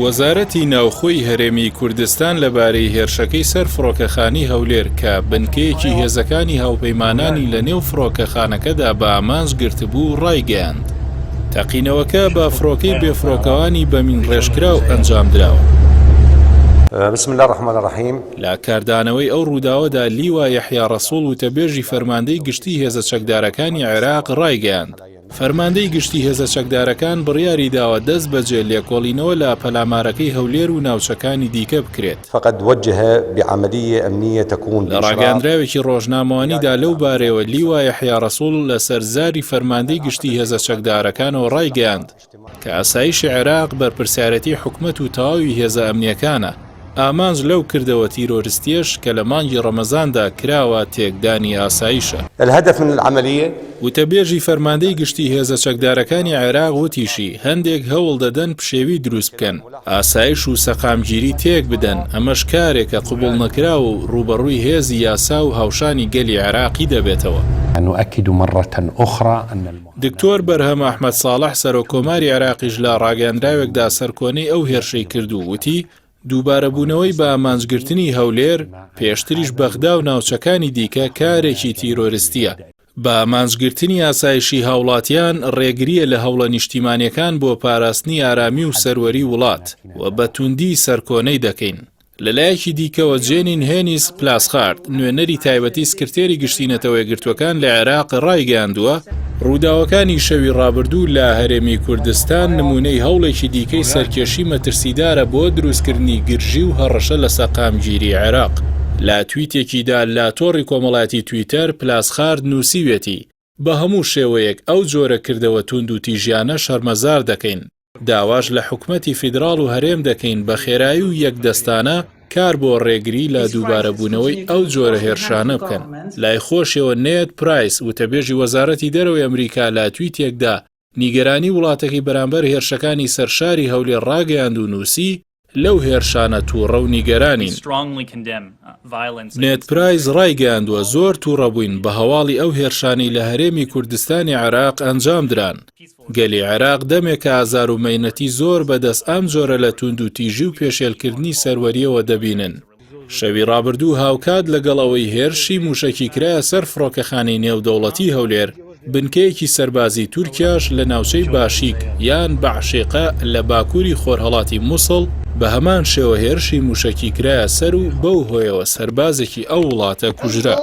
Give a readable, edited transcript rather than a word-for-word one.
وەزارەتی ناوخۆی هەرێمی کوردستان لەبارەی هێرشەکەی سەر فڕۆکەخانی هەولێر کە بنکەیەکی هێزەکانی هاوپەیمانانی لەنێو فڕۆکەخانەکەدا بە ئامانج گرتبوو ڕایگەیاند، تەقینەوەکە بە فڕۆکەی بێفڕۆکەوانی بە مینڕێژکراو ئەنجامدراوە. بسم اللە الرحمن الرحیم. لە کاردانەوەی ئەو ڕووداوەدا لیوا یەحیا ڕەسوڵ وتەبێژی فەرماندەی گشتیی هێزە چەکدارەکانی عێراق ڕایگەیاند، فەرماندەی گشتی هێزە چەکدارەکان بڕیاری داوە دەست بەجێ لێکۆڵینەوە لە پەلامارەکەی هەولێر و ناوچەکانی دیکە بکرێت. فقد وجه بعملیە امنیە تکون لە ڕاگەیاندراوێکی ڕۆژنامەوانیدا لەو بارەیەوە لیوا یەحیا ڕەسوڵ لەسەر زاری فەرماندەی گشتی هێزە چەکدارەکانەوە ڕایگەیاند کە ئاسایشی عێراق بەرپرسیارێتی حکومەت و تەواوی هێزە ئەمنییەکانە، ئامانج لەو کردەوە تیرۆرستییەش کە لە مانگی ڕەمەزاندا کراوە تێکدانی ئاسایشە. الهدف من العملیە. وتەبێژی فەرماندەی گشتی هێزە چەکدارەکانی عێراق وتیشی، هەندێک هەوڵ دەدەن پشێوی دروست بکەن، ئاسایش و سەقامگیری تێک بدەن، ئەمەش کارێکە قبوڵنەکراوە و ڕووبەڕووی هێزی یاسا و هاوشانی گەلی عێراقی دەبێتەوە. نؤکد مرە اخری ان المعاناة. دکتۆر بەرهەم ئەحمەد ساڵح سەرۆککۆماری عێراقیش لە ڕاگەیەندراوێکدا سەرکۆنەی ئەو هێرشەی کرد و وتی، دووبارەبوونەوەی بە ئامانجگرتنی هەولێر، پێشتریش بەغدا و ناوچەکانی دیکە کارێکی تیرۆرستییە. بە ئامانجگرتنی ئاسایشی هاوڵاتیان ڕێگرییە لە هەوڵە نیشتیمانییەکان بۆ پاراستنی ئارامی و سەروەری وڵات و بە توندی سەرکۆنەی دەکەین. لەلایەکی دیکەوە جێنین هێنیس پلاسخارت، نوێنەری تایبەتی سکرتێری گشتی نەتەوەیەکگرتووەکان لە عێراق ڕایگەیاندووە، ڕووداوەکانی شەوی ڕابردوو لە هەرێمی کوردستان نموونەی هەوڵێکی دیکەی سەرکێشی مەترسیدارە بۆ دروستکردنی گرژی و هەڕەشە لە سەقامگیری عێراق. لە تویتێکیدا لە تۆڕی کۆمەڵایەتی تویتەر، پلاسخارت نووسیویەتی، بە هەموو شێوەیەک ئەو جۆرە کردەوە تووندوتیژیانە شەرمەزار دەکەین. داواش لە حکومەتی فیدراڵ و هەرێم دەکەین بە خێرایی و یەکدەستانە کار بۆ ڕێگری لە دووبارەبوونەوەی ئەو جۆرە هێرشانە بکەن. لای خۆشیەوە نێد پرایس، وتەبێژی وەزارەتی دەرەوەی ئەمریکا لە تویتێکدا نیگەرانی وڵاتەکەی بەرامبەر هێرشەکانی سەر شاری هەولێر ڕاگەیاند و نووسی، لەو هێرشانە تووڕە و نیگەرانین. نێد پرایس ڕایگەیاندووە، زۆر تووڕە بووین بە هەواڵی ئەو هێرشانەی لە هەرێمی کوردستانی عێراق ئەنجامدران. گەلی عێراق دەمێکە ئازار و مەینەتی زۆر بەدەست ئەم جۆرە لە تووندوتیژی و پێشێلکردنی سەروەرییەوە دەبینن. شەوی ڕابردوو هاوکات لەگەڵ ئەوەی هێرشی مووشەکی کرایە سەر فڕۆکەخانەی نێودەوڵەتی هەولێر، بنکەیەکی سەربازی تورکیاش لە ناوچەی باشیک یان بەعشیقە لە باکووری خۆرهەڵاتی موسڵ بە هەمان شێوە هێرشی مووشەکی کرایە سەر و بەو هۆیەوە سەربازێکی ئەو وڵاتە کوژرا.